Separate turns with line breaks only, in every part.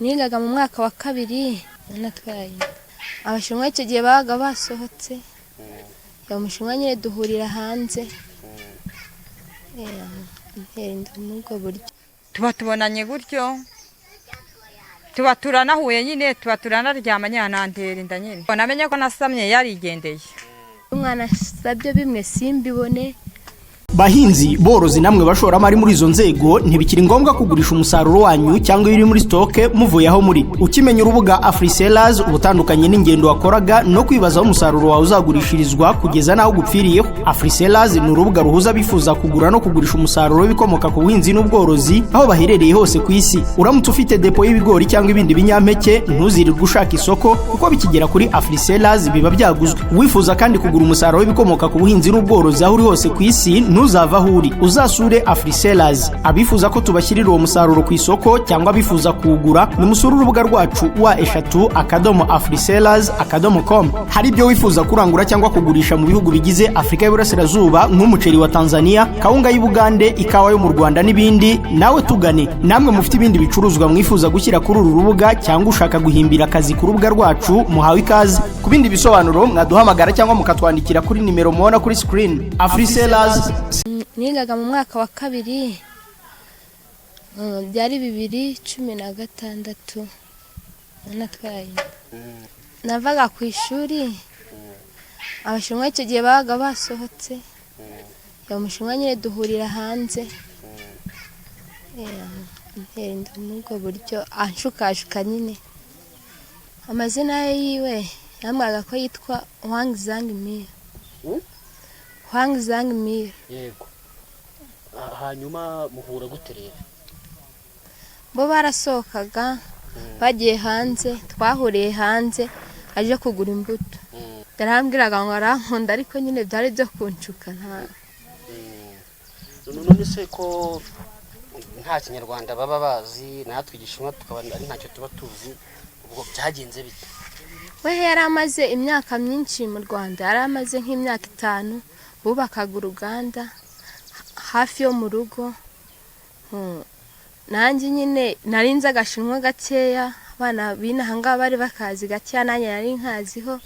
Nigaga mu mwaka wa kabiri, natwaye Abashinwa. Icyo gihe babaga basohotse, ya Umushinwa nyine duhurira hanze, antera inda muri ubwo buryo.
Tuba tubonanye gutyo, tuba turanahuye nyine, tuba turanaryamanye, antera inda nyine. Namenye ko nasamye yarigendeye.
Umwana asabye bimwe simbibone.
Bahinzi, borozi namwe bashoramari muri izo nzego, ntibikiri ngombwa kugurisha umusaruro wanyu cyangwa ibiri muri stock muvuye aho muri. Ukimenya urubuga Afriselas, ubutandukanye n'ingendo wakoraga no kwibaza aho umusaruro wawe uzagurishirizwa kugeza n'aho gupfiriyeho. Afriselas ni urubuga ruhuza abifuza kugura no kugurisha umusaruro w'ibikomoka ku buhinzi n'ubworozi aho baherereye hose ku isi. Uramutse ufite depo y'ibigori cyangwa ibindi binyampeke, ntuzirirwe ushaka isoko kuko bikigera kuri Afriselas biba byaguzwe. Wifuza kandi kugura umusaruro w'ibikomoka ku buhinzi n'ubworozi aho uri hose ku isi, ntuzava aho uri, uzasure Afriselas. Abifuza ko tubashyirira uwo musaruro ku isoko cyangwa abifuza kuwugura, nimusure urubuga rwacu www.afriselas.com. Hari ibyo wifuza kurangura cyangwa kugurisha mu bihugu bigize Afurika y'Iburasirazuba, nk'umuceri wa Tanzania, kawunga y'Ubugande, ikawa yo mu Rwanda n'ibindi, nawe tugane. Namwe mufite ibindi bicuruzwa mwifuza gushyira kuri uru rubuga cyangwa ushaka guhimbira akazi ku rubuga rwacu, muhawe ikaze. Ku bindi bisobanuro mwaduhamagara cyangwa mukatwandikira kuri nimero mubona kuri screen. Afriselas.
Nigaga mu mwaka wa kabiri, byari 2016 natwaye. Navaga ku ishuri, Abashinwa icyo gihe babaga basohotse, ya Umushinwa nyine duhurira hanze, antera inda muri ubwo buryo, anshukashuka nyine. Amazina ye yiwe yambwiraga ko yitwa Huang Zhang Mil. Huang Zhang Mil.
Yego. Hanyuma muhura gute rero?
Bo barasohokaga bagiye hanze, twahuriye hanze aje kugura imbuto. Yarambwiraga ngo arankunda, ariko nyine byari byo kunshuka, nta
None se ko nta Kinyarwanda baba bazi, natwe Igishinwa tukaba ari ntacyo tuba tuzi, ubwo byagenze bite?
We yari amaze imyaka myinshi mu Rwanda, yari amaze nk'imyaka 5. Bubakaga uruganda hafi yo mu rugo. Nanjye nyine nari nzi Agashinwa gakeya, abana b'inaha ngaha bari bakazi gakeya, nanjye nari nkaziho.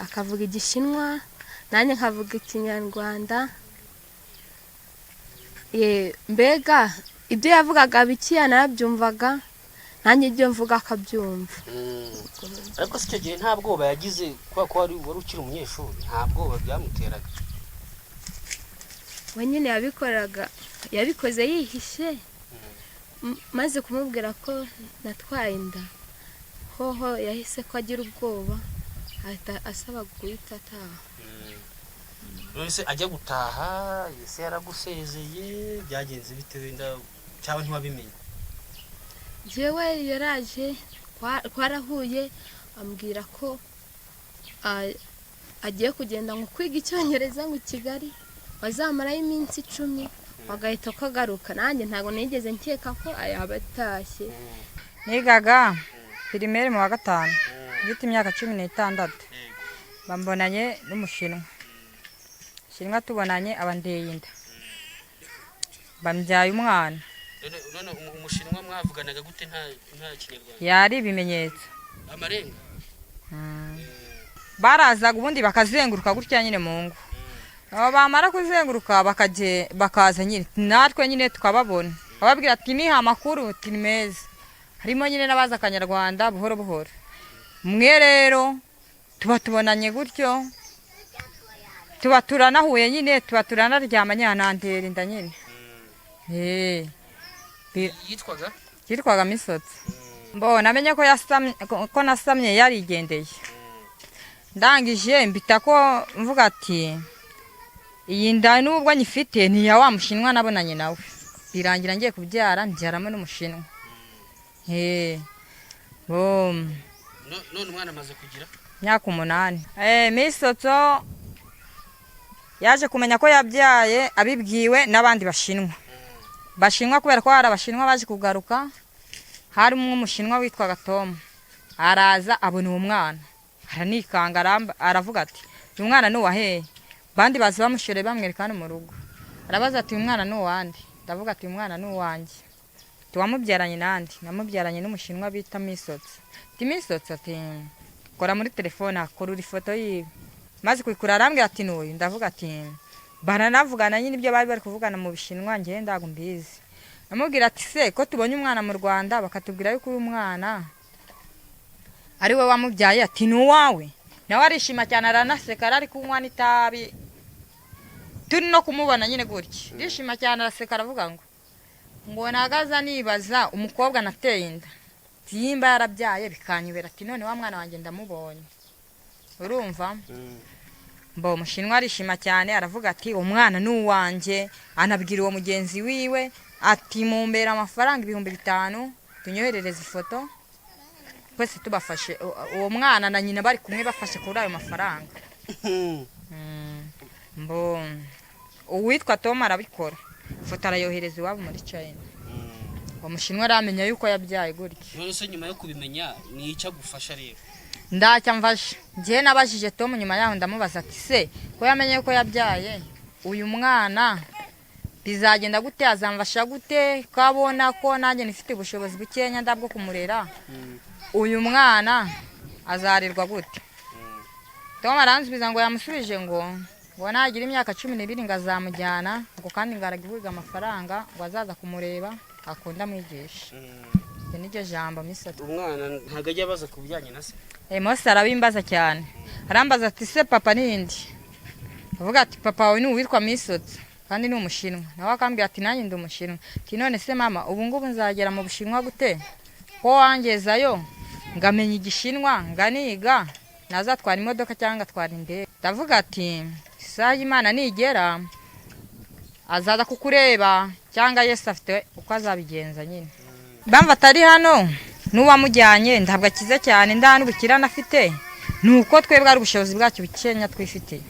Akavuga Igishinwa, nanjye nkavuga Ikinyarwanda. Mbega ibyo yavugaga bikeya narabyumvaga, nanjye ibyo mvuga akabyumva.
Ariko si icyo gihe nta bwoba yagize, kubera ko wari ukiri umunyeshuri, nta bwoba byamuteraga?
We nyine yabikoraga, yabikoze yihishe. Maze kumubwira ko natwaye inda, hoho yahise ko agira ubwoba, ahita asaba guhita ataha.
None se ajya gutaha, ese yaragusezeye? Byagenze bite wenda, cyangwa ntiwabimenye?
Jewe yaraje, twarahuye, ambwira ko agiye kugenda ngo kwiga Icyongereza ngo i Kigali, bazamarayo iminsi 10, bagahita ko agaruka. Nanjye ntabwo nigeze nkeka ko yaba atashye.
Nigaga primaire mu wa gatanu, mfite imyaka 16. Bambonanye n'Umushinwa. Shinwa tubonanye, aba andeye inda, bambyaye umwana.
None Umushinwa mwavuganaga gute nta Kinyarwanda?
Yari ibimenyetso.
Amarenga?
Barazaga ubundi bakazenguruka gutya nyine mu ngo. Abo bamara kuzenguruka bakaza nyine, natwe nyine tukababona, bababwira ati: "Niha amakuru?" Ati: "Ni meza." Harimo nyine n'abazi Akanyarwanda buhoro buhoro. Mwe rero tuba tubonanye gutyo, tuba turanahuye nyine, tuba turanaryamanye, antera inda nyine.
Yitwaga?
Yitwaga Misotsi. Mbona amenye ko yasamye, ko nasamye yarigendeye. Ndangije mbita ko mvuga ati: "Iyi nda nubwo nyifite ni iya wa Mushinwa nabonanye nawe." Birangira ngiye kubyara, mbyaramo n'Umushinwa. Bom.
None umwana amaze kugira?
Myaka 8. Misotso yaje kumenya ko yabyaye abibwiwe n'abandi Bashinwa, kubera ko hari Abashinwa baje kugaruka. Harimo Umushinwa witwaga Tom, araza abona uwo mwana, aranikanga, aravuga ati: "Uyu mwana ni uwa hehe?" Bandi baza bamushoreye, bamwereka hano mu rugo. Arabaza ati: "Uyu mwana ni uwande?" Ndavuga ati: "Uyu mwana ni uwanjye." Wamubyaranye nandi? Namubyaranye n'umushinwa bita Misotsi. Ati Misotsi? Ati kora muri telefone, akurura ifoto yiwe. Maze kuyikura arambwira ati n'uyu. Ndavuga ati baranavugana nyine ibyo bari bari kuvugana mu Bishinwa, njyewe ntabwo mbizi. Amubwira ati se ko tubonye umwana mu Rwanda, bakatubwira yuko uyu mwana ari we wamubyaye, ati ni uwawe? Nawe arishima cyane, aranaseka, ari kunywa n'itabi, turi no kumubona nyine gutya, arishima cyane, araseka, aravuga ngo nagaza nibaza umukobwa nateye inda nimba yarabyaye bikanyobera, ati none wa mwana wanjye ndamubonye. Urumva mbo umushinwa arishima cyane, aravuga ati umwana ni uwanjye. Anabwira uwo mugenzi wiwe ati mumbera amafaranga 5000, tunyoherereze ifoto twese tubafashe, uwo mwana na nyina bari kumwe bafashe kuri ayo mafaranga. Mbo uwitwa Tom arabikora, ifoto arayohereza iwabo muri China. Uwo mushinwa aramenya yuko yabyaye gutya.
None se nyuma yo kubimenya ni icyo agufasha rero?
Ndacya mfashe. Njyewe nabajije Tom nyuma yaho, ndamubaza ati se ko yamenye ko yabyaye uyu mwana bizagenda gute, azamfasha gute, ko abona ko nanjye nifite ubushobozi bukenya ndabwo kumurera, uyu mwana azarerwa gute? Tom aransubiza ngo yamusubije ngo nagira imyaka 12 ngo azamujyana, ngo kandi ngo araguhiga amafaranga, ngo azaza kumureba akunda amwigisha. Iryo niryo jambo Misatsi.
Umwana ntabwo ajya abaza ku bijyanye na se?
Mose arabimbaza cyane, arambaza ati se papa nindi? Avuga ati papa wawe ni uwitwa Misotsi kandi ni umushinwa. Nawe akambwira ati nanjye ndi umushinwa. Ati none se mama, ubu ngubu nzagera mu Bushinwa gute, ko wangezayo ngamenya Igishinwa nganiga, nazatwara imodoka cyangwa ngatwara indege? Ndavuga ati isaha y'Imana nigera azaza kukureba, cyangwa Yesu afite uko azabigenza nyine. Impamvu atari hano n'uwamujyanye ntabwo akize cyane, nda n'ubukirane afite, ni uko twebwe ari ubushobozi bwacu bukenya twifitiye.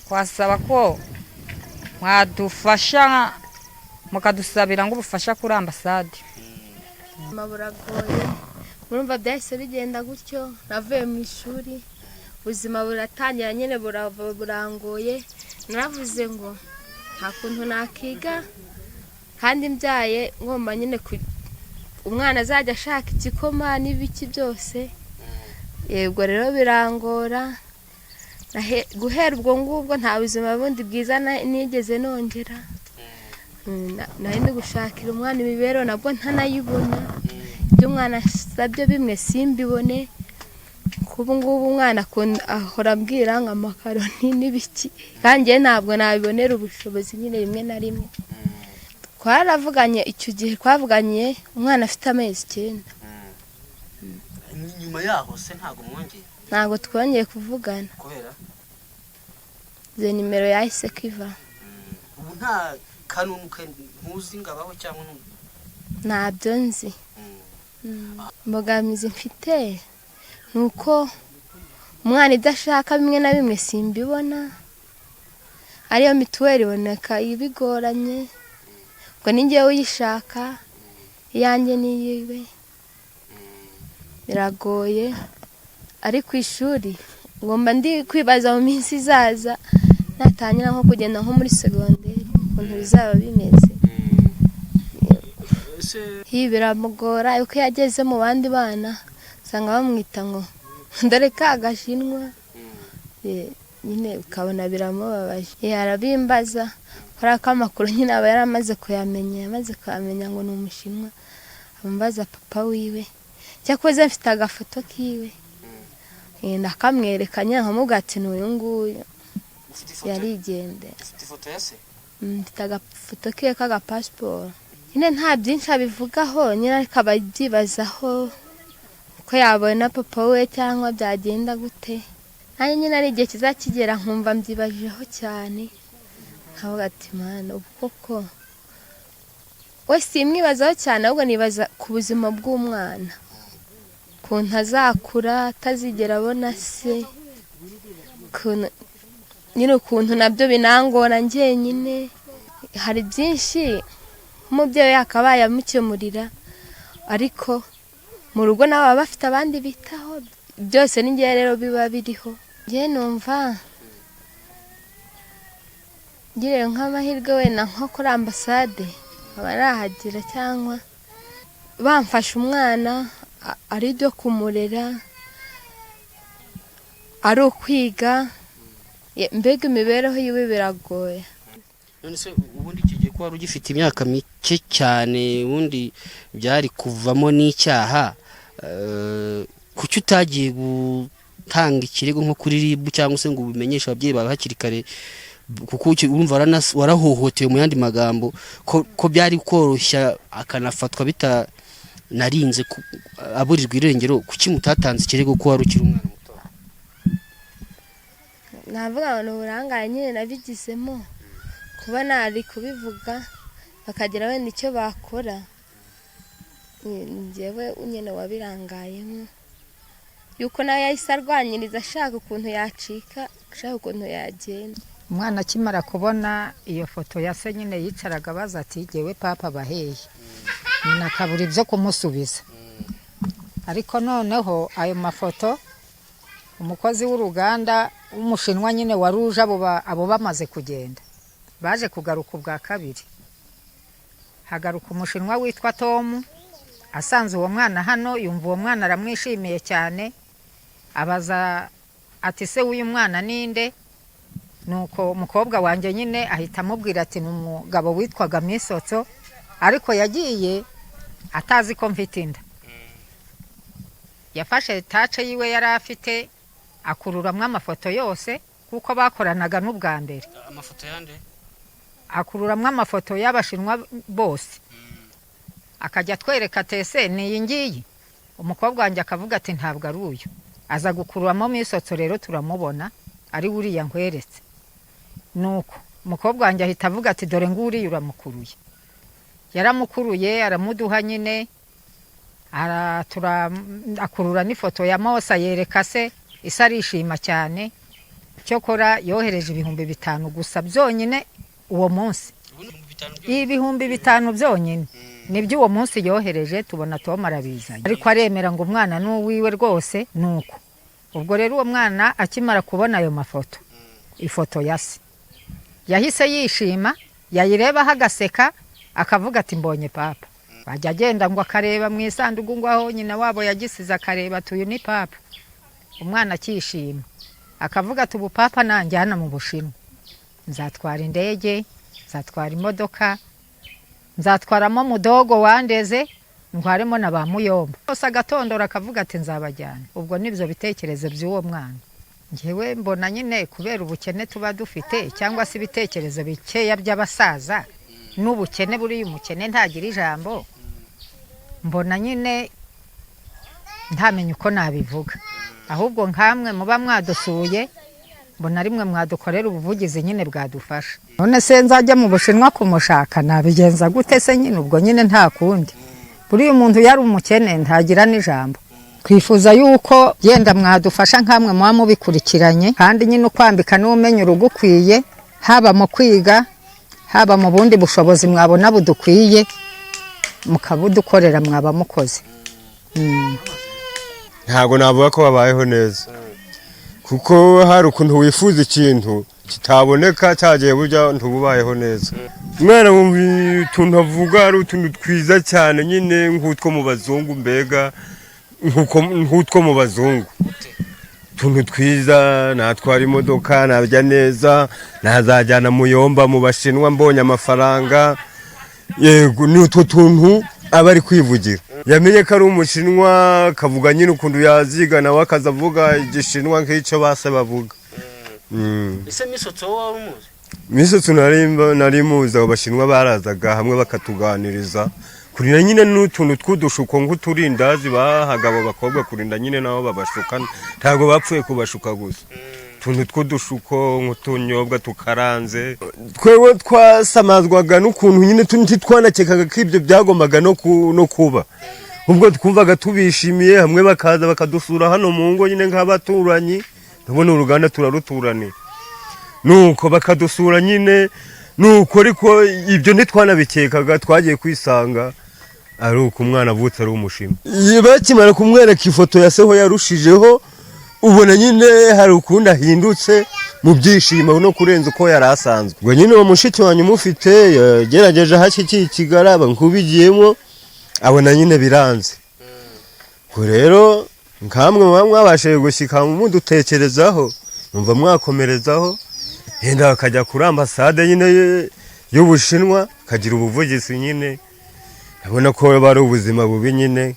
Twasaba ko mwadufasha mukadusabira ngo ubufasha kuri ambasade.
Ubuzima buragoye, murumva byahise bigenda gutyo. Navuye mu ishuri, ubuzima buratangira nyine, burangoye. Naravuze ngo nta kuntu nakiga kandi mbyaye, ngomba nyine umwana azajya ashaka igikoma n'ibiki byose. Yego rero birangora. Guhera ubwo ngubwo nta buzima bundi bwiza nigeze nongera. Nari ndi gushakira umwana imibereho, nabwo ntanayibona. Ibyo umwana asabye bimwe simbibone. Kubu ngubu umwana ahora ambwira ngo amakaroni n'ibiki, kandi njye ntabwo nabibonera ubushobozi nyine. Rimwe na rimwe twaravuganye, icyo gihe twavuganye umwana afite amezi 9.
Nyuma yaho se ntabwo mwongeye?
Ntabwo twongeye kuvugana.
Kubera?
Izo nimero yahise kiva.
Ubu nta kanunu ntuzi ngo abaho cyangwa
Ntabyo nzi. Imbogamizi mfite ni uko umwana ibyo ashaka bimwe na bimwe simbibona, ariyo mituweli iboneka ibigoranye, ubwo ni njyewe uyishaka, iyanjye n'iyiwe, biragoye. Ari ku ishuri ngomba ndi kwibaza mu minsi izaza natangira nko kugenda nko muri segonderi ukuntu bizaba bimeze. Ibi biramugora uko yageze mu bandi bana usanga bamwita ngo dore ka gashinwa, nyine ukabona biramubabaje. Arabimbaza kubera ko amakuru nyine aba yaramaze kuyamenya, yamaze kuyamenya ngo ni umushinwa, ambaza papa wiwe. Cyakoze mfite agafoto kiwe, ndakamwereka nyine nkamubwira ati ni uyu nguyu, yarigendera.
Ufite ifoto ya se?
Mfite agafoto kiwe k'agapasiporo. Nyine nta byinshi abivugaho nyine, ariko aba abyibazaho ko yabona papa we cyangwa byagenda gute. Nanjye nyine ari igihe kizakigera nkumva mbyibajeho cyane, nkavuga ati mana ubu koko we simwibazaho cyane, ahubwo nibaza ku buzima bw'umwana, ukuntu azakura atazigera abona se, nyine ukuntu nabyo binangora njyenyine. Hari byinshi nk'umubyeyi yakabaye amukemurira, ariko mu rugo nabo baba bafite abandi bitaho, byose ni njyewe rero biba biriho. Njyewe numva ngiriwe nk'amahirwe wenda nko kuri ambasade nkaba nahagera cyangwa Bamfashe umwana ari ibyo kumurera, ari ukwiga, mbega imibereho yiwe biragoye.
None se ubundi icyo gihe ko wari ugifite imyaka mike cyane, ubundi byari kuvamo n'icyaha, kuki utagiye gutanga ikirego nko kuri RIB cyangwa se ngo ubimenyeshe ababyeyi bawe hakiri kare? Kuko urumva warahohotewe mu yandi magambo, ko byari koroshya akanafatwa bitanarinze aburirwa irengero. Kuki mutatanze ikirego ko wari ukiri umwana muto?
Navuga ngo ni uburangare nyine nabigizemo, kuba nari kubivuga bakagira wenda icyo bakora. Njyewe nyine wabirangayemo, yuko nawe yahise arwanyiriza ashaka ukuntu yacika, ashaka ukuntu yagenda.
Umwana akimara kubona iyo foto ya se nyine, yicaraga abaza ati: "Jyewe papa baheye?" Nyina akabura ibyo kumusubiza. Ariko noneho ayo mafoto, umukozi w'uruganda w'Umushinwa nyine wari uje, abo bamaze kugenda, baje kugaruka ubwa kabiri, hagaruka Umushinwa witwa Tomu. Asanze uwo mwana hano, yumva uwo mwana aramwishimiye cyane, abaza ati: "Se w'uyu mwana ninde?" Nuko umukobwa wanjye nyine ahita amubwira ati: "Ni umugabo witwaga Misotso, ariko yagiye atazi ko mfite inda." Yafashe tace yiwe yari afite, akururamo amafoto yose, kuko bakoranaga n'ubwa mbere.
Amafoto yande?
Akururamo amafoto y'Abashinwa bose, akajya atwereka ati: "Ese ni iyi ngiyi?" Umukobwa wanjye akavuga ati: "Ntabwo ari uyu." Aza gukururamo Misotso rero, turamubona ari uriya nkweretse. Nuko umukobwa wanjye ahita avuga ati: "Dore nguriya uramukuruye." Yaramukuruye, aramuduha nyine, akurura n'ifoto ya Mose, yereka se, ise arishima cyane. Cyokora yohereje 5000 gusa byonyine uwo munsi. 5000 byonyine nibyo uwo munsi yohereje, tubona Tom arabizanye, ariko aremera ngo umwana ni uwiwe rwose. Nuko ubwo rero uwo mwana akimara kubona ayo mafoto, ifoto ya se, yahise yishima, yayirebaho agaseka, akavuga ati: "Mbonye papa." Wajya agenda ngo akareba mu isanduku, ngo aho nyina wabo yagisize, akareba ati: "Uyu ni papa." Umwana akishima, akavuga ati: "Ubu papa nanjyana mu Bushinwa nzatwara indege, nzatwara imodoka, nzatwaramo mudogo wandeze, ntwaremo na ba muyomba bose." Agatondora akavuga ati: "Nzabajyana." Ubwo nibyo bitekerezo by'uwo mwana. Ngewe mbona nyine kubera ubukene tuba dufite, cyangwa se ibitekerezo bikeya by'abasaza n'ubukene, buriya umukene ntagira ijambo. Mbona nyine ntamenya uko nabivuga, ahubwo nkamwe muba mwadusuye, mbona rimwe mwadukorera ubuvugizi nyine bwadufasha. None se nzajya mu Bushinwa kumushaka, nabigenza gute se nyine? Ubwo nyine nta kundi, buriya umuntu yari umukene ntagira n'ijambo. Twifuza yuko yenda mwadufasha nkamwe muba mubikurikiranye, kandi nyine ukwambika n'umenya urugo ukwiye, haba mu kwiga, haba mu bundi bushobozi mwabona budukwiye, mukabudukorera, mwaba mukoze.
Ntabwo navuga ko babayeho neza, kuko hari ukuntu wifuza ikintu kitaboneka cyagiye, burya ntububayeho neza. Umwana wumva utuntu avuga ari utuntu twiza cyane nyine, nk'utwo mu bazungu, mbega nk'utwo mu bazungu, utuntu twiza: natwara imodoka, narya neza, nazajyana muyomba mu Bashinwa mbonye amafaranga. Yego, ni utwo tuntu aba ari kwivugira. Yamenye ko ari Umushinwa, akavuga nyine ukuntu yaziga, nawe akaza avuga Igishinwa nk'icyo base bavuga.
Ese Misotso wowe wari umuzi?
Misotso nari muzi. Abo Bashinwa barazaga hamwe bakatuganiriza, kurinda nyine n'utuntu tw'udushuko nk'uturindazi bahaga abo bakobwa, kurinda nyine nabo babashuka. Ntabwo bapfuye kubashuka gusa, utuntu tw'udushuko nk'utunyobwa tukaranze. Twewe twasamazwaga n'ukuntu nyine ntitwanakekaga ko ibyo byagombaga no kuba. Ubwo twumvaga tubishimiye, hamwe bakaza bakadusura hano mu ngo nyine nk'abaturanyi. Ndabona uruganda turaruturaniye, nuko bakadusura nyine nuko, ariko ibyo ntitwanabikekaga. Twagiye kwisanga ari uko umwana avutse ari Umushinwa. Bakimara kumwereka ifoto ya seho, yarushijeho, ubona nyine hari ukundi ahindutse mu byishimo no kurenza uko yari asanzwe. Ubwo nyine uwo mushiki wanyu umufite yagerageje aho ashyikiye ikigaraba nk'ubigiyemo. Abona nyine biranze. Ubwo rero nkamwe muba mwabashije gushyika mudutekerezaho, numva mwakomerezaho, yenda bakajya kuri ambasade nyine y'Ubushinwa, akagira ubuvugizi nyine. Abona ko bari ubuzima bubi nyine.